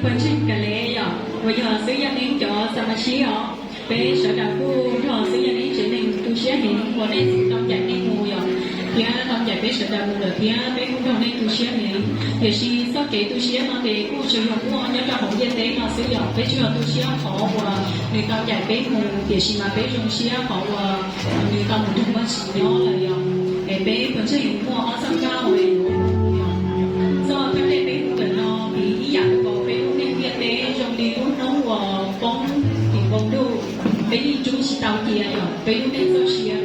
Pawg ntseeg Kav Lev yom, uas yog xib hwb Yaj Neeb cov xa ma sib os, peb sawv daws kuj nrog xib hwb Yaj Neeb tsev neeg tu siab heev uas nej tau ncaim nej mus yom, thiab tau ncaim peb sawv daws mus lawm thiab peb kuj nrog nej tu siab heev. Tiam sis txoj kev tu siab no ces kuj tsuas yog muaj nyob rau hauv ntiaj teb no xwb yom, peb tsuas yog tu siab qhov uas nws tau ncaim peb mus, tiam sis mas peb zoo siab qhov uas nws tau mus nrog Vajtswv nyob lawm yom. Es peb pawg ntseeg muaj ob txoj nkauj uas yuav, txoj kab dej peb hu ntawm no vim ib yam li uas peb lub neej ntiaj teb zoo li lub hnub uas poob tim npoo ntuj, peb yeej rub tsis tau cia yom, peb lub neej txoj sia